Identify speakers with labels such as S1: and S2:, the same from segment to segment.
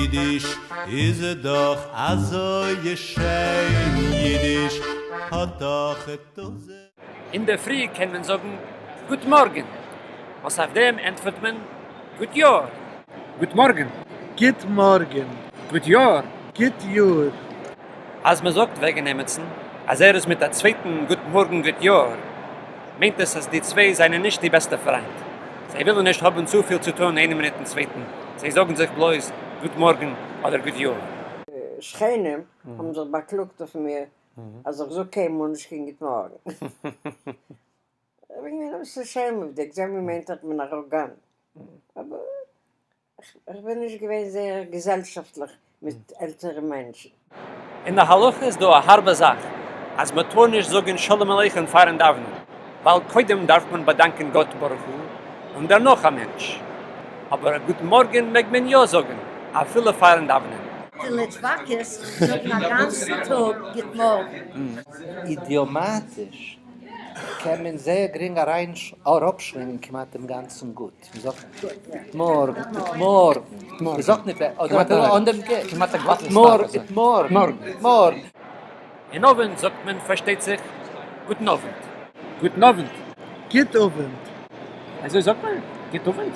S1: ייִדיש איז דאָך אַזוי שיין, ייִדיש האָט דאָך טויזנט.
S2: אינדערפרי קען מען זאגן גוט מארגן, וואס אויף דעם ענטפערט מען גוט יאר. גוט מארגן.
S3: גוט מארגן.
S2: גוט יאר.
S3: גוט יאר.
S2: אז מען זאגט וועגן עמיצן אז ער איז מיט א צווייטן גוט מארגן גוט יאר, מיינט עס אז די צוויי זענען נישט די בעסטע פריינט. זיי ווילן נישט האבן צופיל צו טון איינער מיטן צווייטן, זיי זאגן זיך בלויז גוט מארגן אדער גוט יאר.
S4: שכנים האבן זיך באקלאגט אויף מיר אז איך זאג קיינמאל נישט קיין גוט מארגן. איך בין געווען אביסל שעמעוודיג, זיי האבן געמיינט איך בין אראגאנט, אבער איך בין נישט געווען זייער געזעלשאפטליך מיט עלטערע מענטשן.
S2: אין די הלכה איז דא א הארבע זאך אז מען טאר נישט זאגן שלום עליכם פארן דאווענען, ווייל קודם דארף מען באדאנקען גאט ברוך הוא און דערנאך א מענטש. אבער א גוט מארגן מעג מען יא זאגן אפילו פארן דאווענען.
S5: די ליטוואקעס זאגן א גאנצן טאג גוט מארגן.
S6: אידיאמאטיש קען מען זייער גרינג אריין אראפשלינגען כמעט דעם גאנצן גוט. מען זאגט גוט מארגן, גוט מארגן, מען זאגט נישט אדער אן דעם גוט מארגן, מארגן.
S2: אין אווענט זאגט מען פארשטייט זיך גוטן אווענט. גוטן אווענט.
S3: גוט אווענט.
S2: אזוי זאגט מען? גוט אווענט?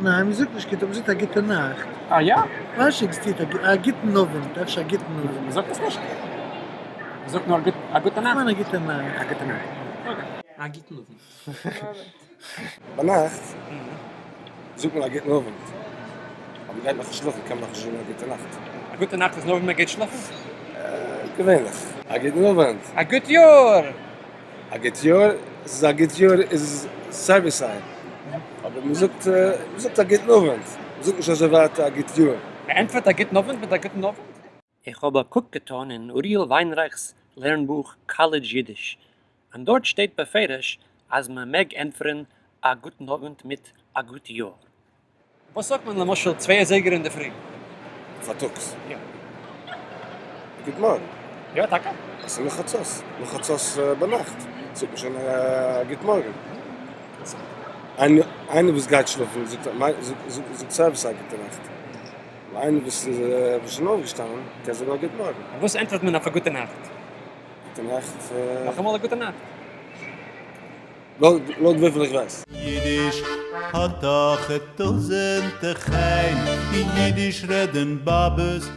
S3: ניין מען זאגט נישט גוט אווענט, מען זאגט א גוטע נאכט.
S2: אה יא?
S3: כ'ווייס נישט עקזיסטירט א גוטן אווענט, אפשר א גוטן אווענט.
S2: מען זאגט עס נישט? מען זאגט נאר א גוטע נאכט.
S3: כ'מיין א גוטע נאכט.
S2: א גוטע נאכט. Okay.
S7: א גוטן אווענט.
S8: ביינאכט זאגט מען א גוטן אווענט, אבער מען גייט נאך נישט שלאפן קען מען נאך נישט זאגן א גוטע נאכט.
S2: א גוטע נאכט איז נאר ווען מען גייט שלאפן?
S8: געווענליך. א גוטן אווענט.
S2: א גוט יאר!
S8: א גוט יאר, ס'איז א גוט יאר איז סיי ווי סיי, אבער מען זאגט מען זאגט א גוטן אווענט, מען זאגט נישט אזוי ווייט א גוט יאר.
S2: מען ענטפערט א גוטן אווענט מיט א גוטן אווענט? איך האב א קוק געטאן אין אוריאל וויינרייך'ס לערנבוך College Yiddish, און דארט שטייט בפירוש אז מען מעג ענטפערן א גוטן אווענט מיט א גוט יאר. וואס זאגט מען למשל צוויי אזייגער אינדערפרי?
S8: פארטאגס?
S2: יא.
S8: גוט מארגן.
S2: יא טאקע?
S8: עס איז נאך חצות, נאך חצות ביינאכט זאגט מען שוין א גוט מארגן. איינער וואס גייט שלאפן זאגט סיי ווי סיי גוטע נאכט. אבער איינער וואס איז שוין אויפגעשטאנען קען זאגן א גוט מארגן.
S2: און וואס ענטפערט מען אויף א גוטע נאכט?
S8: גוטע נאכט.
S2: נאכאמאל א גוטע נאכט.
S8: לויט וויפיל איך ווייס.
S1: יידיש האט דאך טויזענטע חן, יידיש רעדן באבעס.